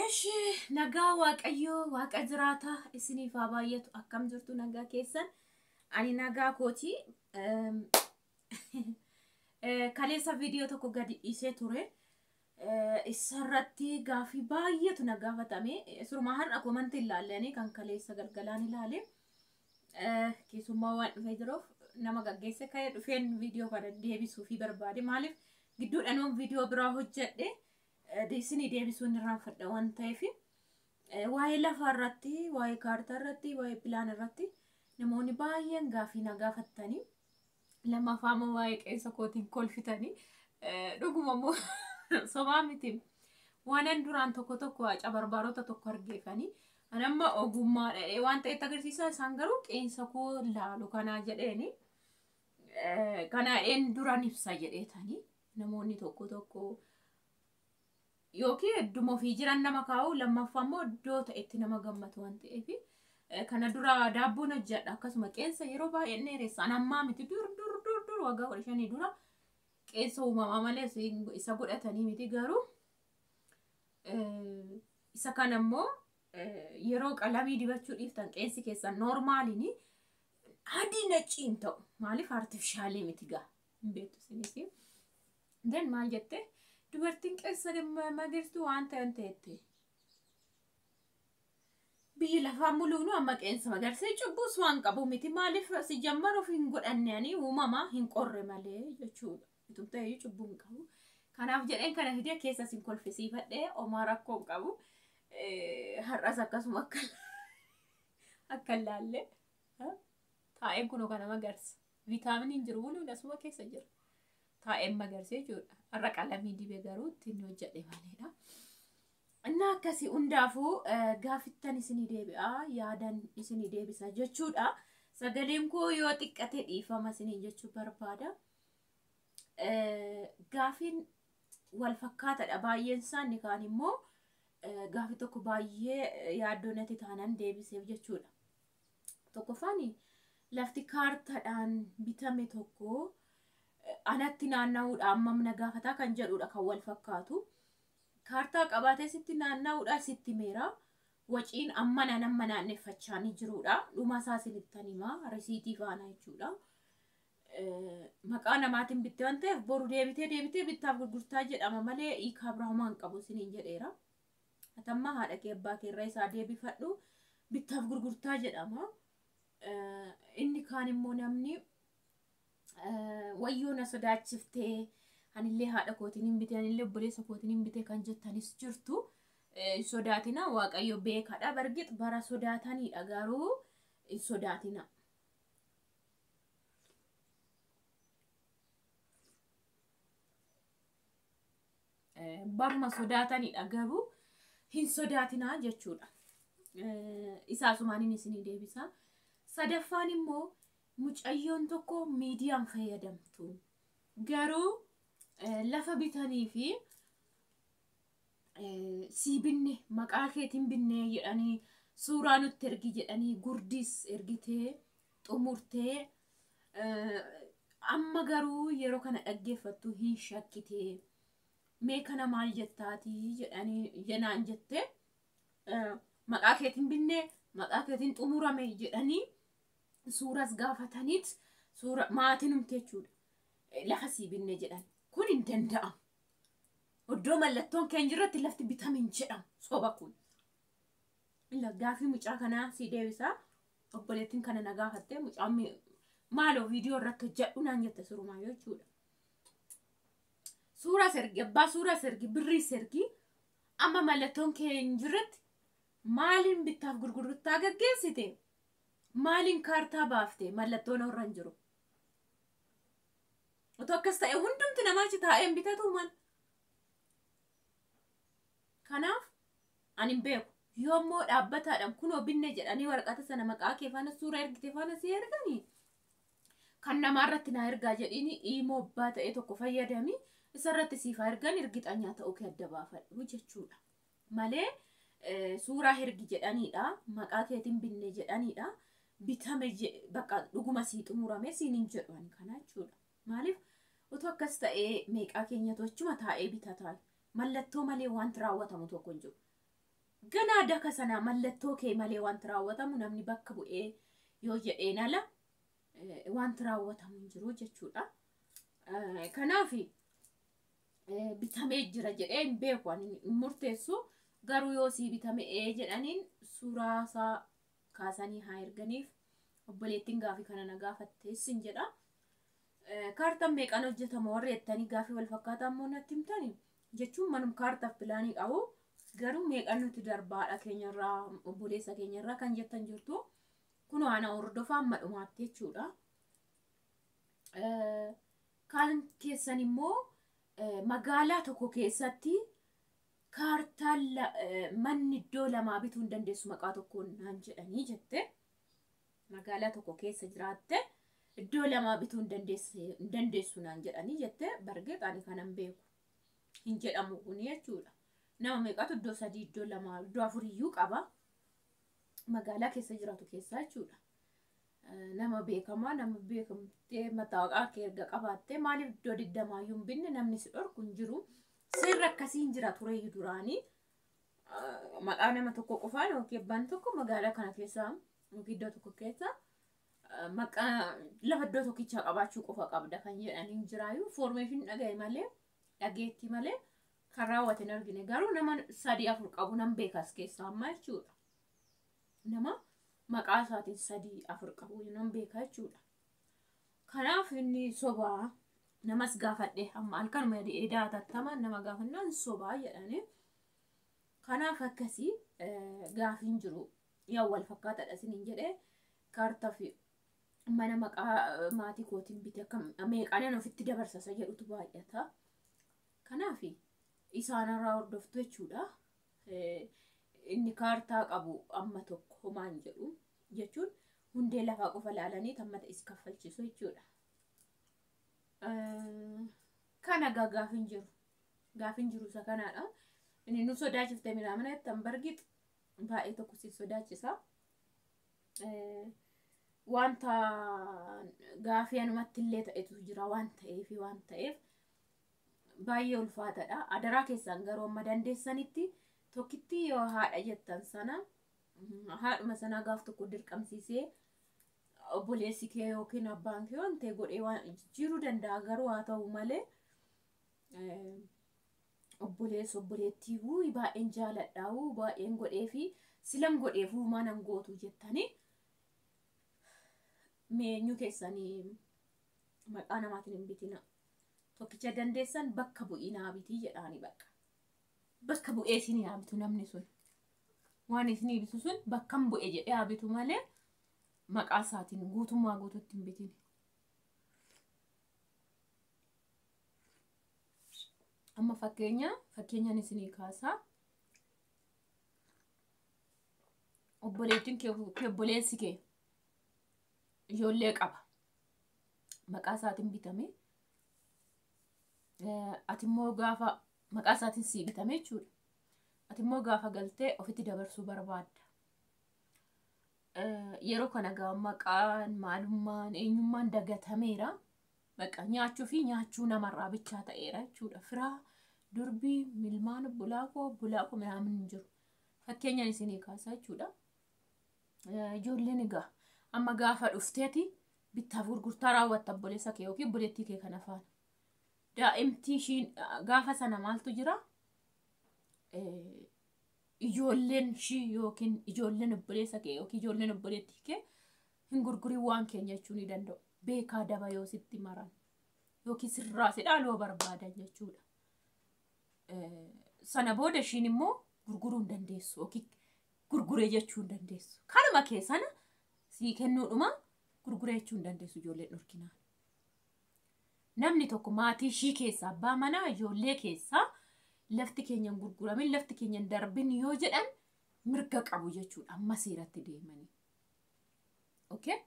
Eshi nagaa Waaqayyoo waaqa jiraataa isiniif haa baay'atu. Akkam jirtu nagaa keessan? Ani nagaa kooti. Kaleessa viidiyoo tokko gadi dhiisee ture. Isarratti gaafii baay'eetu na gaafatame. Surumaa har'a komantii ilaalanii kan kaleessa galgalaan ilaale. Keessummaa waan dhufee jiruuf nama gaggeesse ka'ee dhufeen viidiyoo kana deebisuu fi barbaade. Maaliif gidduudhaan viidiyoo biraa hojjedhe isinii deebisuun irraanfadha waan ta'eef, waa'ee lafaa irratti, waa'ee kaartaa irratti, waa'ee pilaan irratti namoonni baay'een gaafii na gaafattanii, lammaffaa immoo waa'ee qeensa kootiin kolfitanii. Dhuguma immoo sobaa miti, waanan duraan tokko tokko cabarbaarota tokko argeefanii an amma ogummaa dhadhee waan ta'etti agarsiisa, isaan garuu qeensa koo laalu kanaa jedheeni kanaa dheen duraan ibsa jedheetanii namoonni tokko tokko yookiin hedduma ofii jiran nama kaa'u, lammaffaa immoo iddoo ta'etti nama gammatu waan ta'eef. Kana dura daabboon hojjedha, akkasuma qeensa yeroo baay'ee dheeressa. An ammaa miti, dur dur dur dur waggaa 15 dura qeensa uumamaa malee isa godhatanii miti. Garuu isa kana immoo yeroo qalamii dibachuu dhiiftan qeensi keessan noormaaliin adii nacci hin ta'u. Maaliif artifishaalii miti gaa, hin beektu isinis. Den maal jette dubartiin qeensa magarsitu waan ta'an ta'etti. Biyyi lafaa muluunu amma qeensa magarsee cubbuus waan qabu miti. Maaliif si jammaruuf hin godhanne, ani uumamaa hin qorre malee jechuudha. Itum ta'eyyuu cubbuu hin qabu. Kanaaf jedheen kana fidee keessa sin kolfisiifadhee, homaa rakkoo hin qabu. Har'as akkasuma akka ilaalle taa'een kunoo kana magarsa. Viitaaminiin jiru muluun asuma keessa jira. Taa'een magarsee jechuudha. Har'a qalamii dibee garuu ittiin hojjedhe maleedha. Inni akkasii hundaafuu gaafittan isinii deebi'a, yaadan isinii deebisa jechuudha. Sagaleen koo yoo xiqqate dhiifama isiniin jechuu barbaada. Gaafiin wal fakkaataadha baay'een isaa, inni kaan immoo gaafii tokko baay'ee yaaddoo natti taanan deebiseef jechuudha. Tokkoffaan, lafti kaartaadhaan bitame tokko anatti naanna'uudha ammam na gaafataa kan jedhudha kan wal fakkaatu. Kaartaa qabaatee sitti naanna'uudha sitti meera. Waciin amma amma naanneffachaa ni jirudha. Dhuma isaa isinittan himaa, risiitii faana jechuudha. Maqaa namaatiin bitte waan ta'eef boru deebitee deebitee bittaaf gurgurtaa jedhama malee hiikaa biraa homaa hin qabu isiniin jedheera. Atammaa haadha kee abbaa kee irraa isaa deebifadhu, bittaaf gurgurtaa jedhama. Inni kaan immoo namni wayyoo na sodaachiftee, anillee haadha kootiin hin bite, anillee obboleessa kootiin hin bite kan jettanis jirtu. Hin sodaatina, Waaqayyo beekadha. Bargit bara sodaatanidha, garuu hin sodaatina. Baruma sodaatanidha, garuu hin sodaatinaa jechuudha. Isaasumaan isinii deebisa. Sadaffaan immoo mucayyoon tokko miidiyaan fayyadamtu. Garuu lafa bitanii fi sii binne, maqaa keetiin binne jedhanii suuraa nutti ergi jedhanii gurdiis ergitee xumurtee, amma garuu yeroo kana dhaggeeffattu hin shakkitee, mee kana maal jettaatii jedhanii jenaan jettee, maqaa keetiin binne, maqaa keetiin xumurame jedhanii suuras gaafataniit, suura maatiin humte jechuudha. Lafa sii binne jedhan kun hin danda'amu. Iddoo mallattoon keenya jirratti lafti bitame hin jedhamu, soba kun. Gaafii mucaa kanaa sii deebisaa. Obboleettiin kana na gaafatte, mucaan maaloo viidiyoo irratti hojjedhu naan jette surumaa jechuudha. Suuraa ergi, abbaa suuraa ergi, birrii ergi, amma mallattoon keenya jirratti maaliin bittaaf gurgurtaa gaggeessite? Maaliin kaartaa baafte? Mallattoon irra hin jiru. Otoo akkas ta'e hundumti namaa achi taa'ee hin bitatu mal. Kanaaf ani hin beeku. Yoommoo dhaabbataadhaan kunoo binne jedhanii waraqata sana maqaa kee faana suura ergite faana si erganii, kan namaa irratti naa ergaa jedhiini, iimoo abbaa ta'e tokko fayyadami, isarratti siif haa ergan, ergixanyaa ta'uu kee adda baafadhu jechuudha. Malee suuraa ergi jedhaniidha, maqaa keetiin binne jedhaniidha, bitame bakka dhuguma sii xumurame siin hin jedhu ani kana jechuudha. Maaliif otoo akkas ta'ee meeqaa keenyatu achuma taa'ee bitataa? Mallattoo malee wanti raawwatamu tokko hin jiru. Ganaa daka sana mallattoo kee malee wanti raawwatamu namni bakka bu'ee yoo jedheen ala wanti raawwatamu hin jiru jechuudha. Kanaaf bitamee jira jedhee hin beeku ani hin murteessu. Garuu yoo sii bitame ee jedhaniin suuraa isaa kaasanii haa erganiif obboleettiin gaafii kana na gaafatteessin jedha. Kaartaan meeqaan hojjetama warri jettanii gaafii wal fakkaataa immoo natti himtani jechuun manum kaartaaf pilaanii qabu. Garuu meeqaan nuti darbaadha keenyarraa obboleessa keenyarraa kan jettan jirtu. Kun waan hordofaa amma dhumaatti jechuudha. Kan keessan immoo magaalaa tokko keessatti kaartaan manni iddoo lamaa bituu hin dandeessu maqaa tokkoon naan jedhanii jette. Magaalaa tokko keessa jiraatte iddoo lamaa bituu hin dandeessu naan jedhanii jette. Bargeet ani kanan beeku hin jedhamu kun jechuudha. Nama meeqatu iddoo sadii, iddoo lamaa, iddoo afuriyyuu qaba. Magaalaa keessa jiraatu keessaa jechuudha. Nama beekamaa, nama beekamtee mataaqaa kee erga qabaattee maaliif iddoo 20 hin binne namni si dhorku hin jiru. Seerri akkasii hin jira tureeyyu duraanii. Maqaa nama tokko qofaan yookiin abbaan tokko magaalaa kana keessa yookiin iddoo tokko keessa maqaa lafa iddoo tokkichaa qabaachuu qofa qabda kan jedhanii hin jiraayyuu. Foormeeshin dhagaye malee dhageetti malee kan raawwate hin argine. Garuu nama 3 4 qabu nan beekas keessaa ammaa jechuudha. Nama maqaa isaatiin 3 4 qabu nan beeka jechuudha. Kanaaf inni sobaa namas gaafadhe amma halkanuma daatattama nama gaafannaan sobaa jedhanii. Kanaaf akkasii gaafiin jiru yaa wal fakkaataadha isiniin jedhee kaartaa fi mana maqaa maatii kootiin bite akka meeqaanan ofitti dabarsa isa jedhutu baay'ata. Kanaaf isaanirraa hordoftu jechuudha. Inni kaartaa qabu amma tokko homaan jedhu jechuun hundee lafaa qofa laalanii tammata is kaffalchiisu jechuudha. Kana gaafiin jiru. Gaafiin jiru isa kanaadha. Inni nu sodaachifte minamina jettan bargit baay'ee tokko si sodaachisa. Wanta gaafii anumatti illee ta'etu jira waan ta'eef waan ta'eef baay'ee ulfaataadha. Adaraa keessaan garuu amma dandeessanitti tokkitti yoo haadha jettan sana haadhuma sanaa gaaf tokko dirqamsiisee obboleessi kee yookiin abbaan kee waan ta'e godhee waan jijjiiruu danda'a garuu haa ta'u malee obboleessi obboleettii wuuyi baay'een jaaladha wuu baay'een godhee fi silan godheef uumaa nan gootu jettanii meenyu keessanii maqaa namaatiin hin bitina. Tokkicha dandeessan bakka bu'ii naa bitii jedhaanii bakka. Bakka bu'ee isinii haa bitu namni sun. Waan isinii bitu sun bakkan bu'e jedhee haa bitu malee maqaa isaatiin guutummaa guutuutti hin bitine. Amma fakkeenyaan isinii kaasaa. Obboleettiin kee obboleessi kee ijoollee qaba. Maqaa isaatiin bitame. Ati immoo gaafa maqaa isaatiin sii bitame jechuudha. Ati immoo gaafa galtee ofitti dabarsuu barbaadda. Yeroo kana gaa maqaan maalummaan eenyummaan dagatameera. Bakka nyaachuu fi nyaachuu namarraa bichaa ta'eera jechuudha. Firaa durbii milmaan obbolaa koo minaamin hin jiru. Fakkeenyaan isinii kaasaa jechuudha. Ijoolleen egaa amma gaafa dhufteeti bittaaf gurgurtaa raawwatta obboleessa kee yookiin obboleettii kee kana faana. Daa'imti ishiin gaafa sana maaltu jira? Ijoolleen ishii yookiin ijoolleen obboleessa kee yookiin ijoolleen obboleettii kee hin gurgurin waan keenya jechuu ni danda'u. Beekaa daba yoo sitti maran yookiin sirraa si dhaaluu barbaadan jechuudha. Sana booda ishiin immoo gurguruu hin dandeessu yookiin gurguree jechuu hin dandeessu. Kanuma kee sana sii kennuudhuma gurguree jechuu hin dandeessu ijoolleen dhorkinaan. Namni tokko maatii ishii keessaa abbaa manaa ijoollee keessaa lafti keenya hin gurguramin lafti keenya hin darbin yoo jedhan mirga qabu jechuudha amma seeratti deemanii. Okay?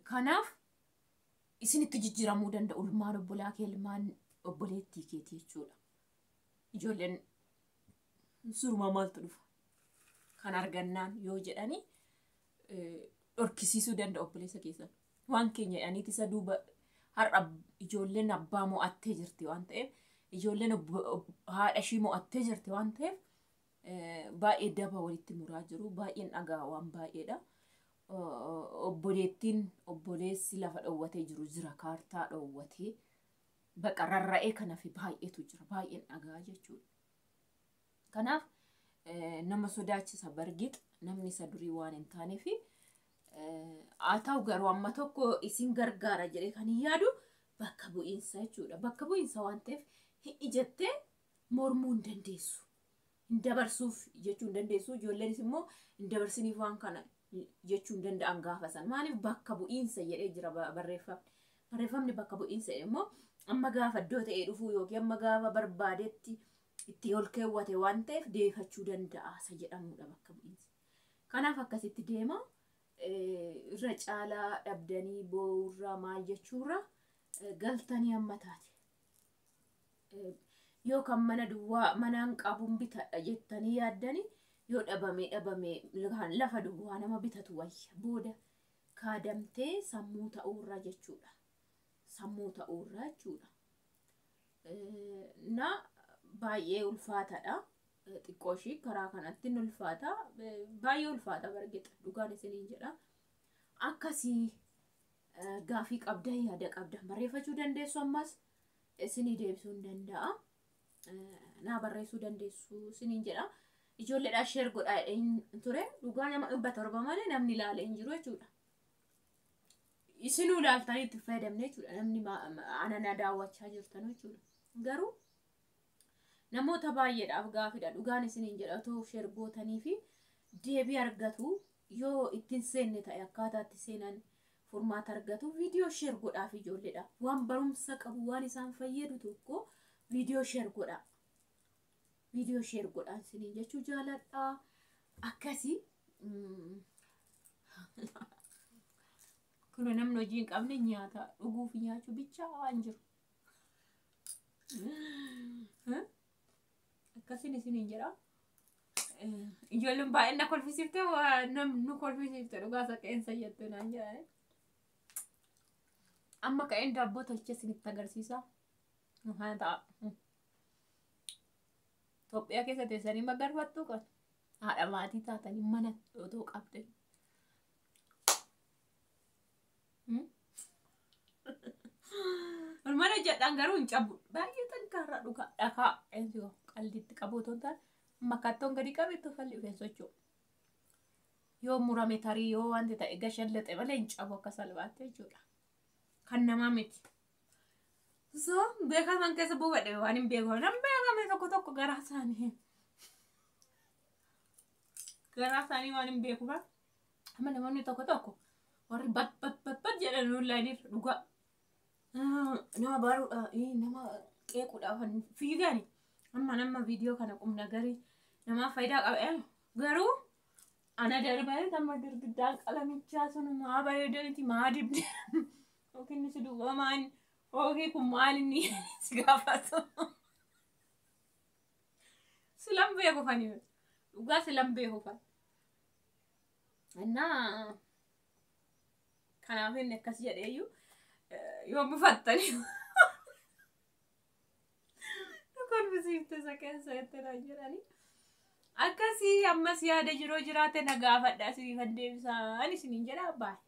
Kanaaf isinitti jijjiiramuu danda'u ilmaan obbolaa kee ilmaan obboleettii keetii jechuudha. Ijoolleen suruma maaltu dhufa? Kan argannaan yoo jedhanii dhorkisiisuu danda'u obboleessa keessan. Waan keenya jedhaniiti isa duuba har'a ijoolleen abbaa mo'attee jirti waan ta'eef ijoolleen haadha ishii mo'attee jirti waan ta'eef Baay'ee daba walitti muraa jiru. Baay'een dhagaa waan baay'eedha. Obboleettiin obboleessi lafa dhoowwatee jiru jira. Kaartaa dhoowwatee baqa rarra'ee kanaaf baay'eetu jira. Baay'een dhagaa jechuudha. Kanaaf nama sodaachisa bargixa namni isa durii waan hin taaneef haa ta'u garuu amma tokko isin gargaara jedhee kan hin yaadu bakka bu'iinsa jechuudha. Bakka bu'iinsa waan ta'eef hin jettee mormuu hin dandeessu. Hin dabarsuuf jechuu hin dandeessu. Ijoolleenis immoo hin dabarsiniif waan kana jechuu hin danda'an gaafa san. Maaliif bakka bu'iinsa jedhee jira barreeffamni. Barreeffamni bakka bu'iinsa immoo amma gaafa iddoo ta'ee dhufuu yookiin amma gaafa barbaadetti itti ol keewwate waan ta'eef deeffachuu danda'a isa jedhamudha bakka bu'iinsi. Kanaaf akkasitti deema. Irra caalaa dhabdanii boo'urraa maal jechuurra galtanii amma taate. Yookaan mana duwwaa manaan qabuun bitadha jettanii yaaddanii yoo dhabame dhabame lafa duwwaa nama bitatu wayya booda kaadamtee sammuu ta'uurra jechuudha. Sammuu ta'uurra jechuudha. Na baay'ee ulfaataadha. Xiqqoo ishii karaa kanatti ni ulfaata. Baay'ee ulfaata bargexa dhugaan isiniin jedha. Akkasii gaafii qabdan yaada qabdan barreeffachuu dandeessu ammas isinii deebisuu hin danda'a. Naa barreessuu dandeessu isiniin jedha. Ijoolleedhaan sheer godhaa ture dhugaa nama 700 malee namni ilaalee hin jiru jechuudha. Isinuu ilaaltanii itti fayyadamne jechuudha. Namni anana daawwachaa jirtan jechuudha. Garuu namoota baay'eedhaaf gaafidha. Dhugaan isiniin jedha otoo sheer gootanii fi deebii argatu yoo ittiin seenne ta'e akkaataa itti seenan furmaata argatu viidiyoo sheer godhaaf ijoolleedha. Waan barumsa qabu waan isaan fayyadu tokko viidiyoo sheer godhaa. Viidiyoo sheer godhaa isiniin jechuu jaaladha. Akkasii kun namni hojii hin qabne nyaata dhuguu fi nyaachuu bichaa waan jiru. Akkasiin isiniin jedha. Ijoolleen baay'een na kolfisiifte nu kolfisiifte dhugaa saqeensa jettu naan jedhan. Amma ka'een daabboo tolchee isinitti agarsiisa. Haa ta'a. Itoophiyaa keessa teessanii magarfattuu kan haadha maatii taatanii mana otoo qabdan. Mana jedhan garuu hin cabu. Baay'ee xankaarraa dhugaa dhakaa qaldiitti qabu otoo hin taane makkattoon gadi qabe tofalli dhufee socho'u. Yoo murame tarii yoo wanti ta'e gashallaxe malee hin cabu akka salphaatti jechuudha. Kan namaa miti. So beekaman keessa buufadhe waan hin beeku. Nam beekame tokko tokko garaa isaanii. Garaa isaanii waan hin beeku ba. Amma namoonni tokko tokko warri bat bat bat bat jedhan onlaayinii dhugaa. Nama baruudha nama qeequudhaaf fiigani. Amma nama viidiyoo kana qubna garii namaaf faayidaa qaba. Garuu ana darbee amma girgiddaan qalamichaa sun maa bareedaniiti maa dibde yookiin si duuba maan yookiin kun maal inni si gaafatu. Silan beeku fani dhugaa silan beeku fani. Innaa kanaaf inni akkas jedheeyyuu yoo mufattanii kolfisiifte isa keessa jettee naan jedhanii. Akkasii ammas yaada jiroo jiraate na gaafadha isiniifan deebisaan isiniin jedha baay'ee.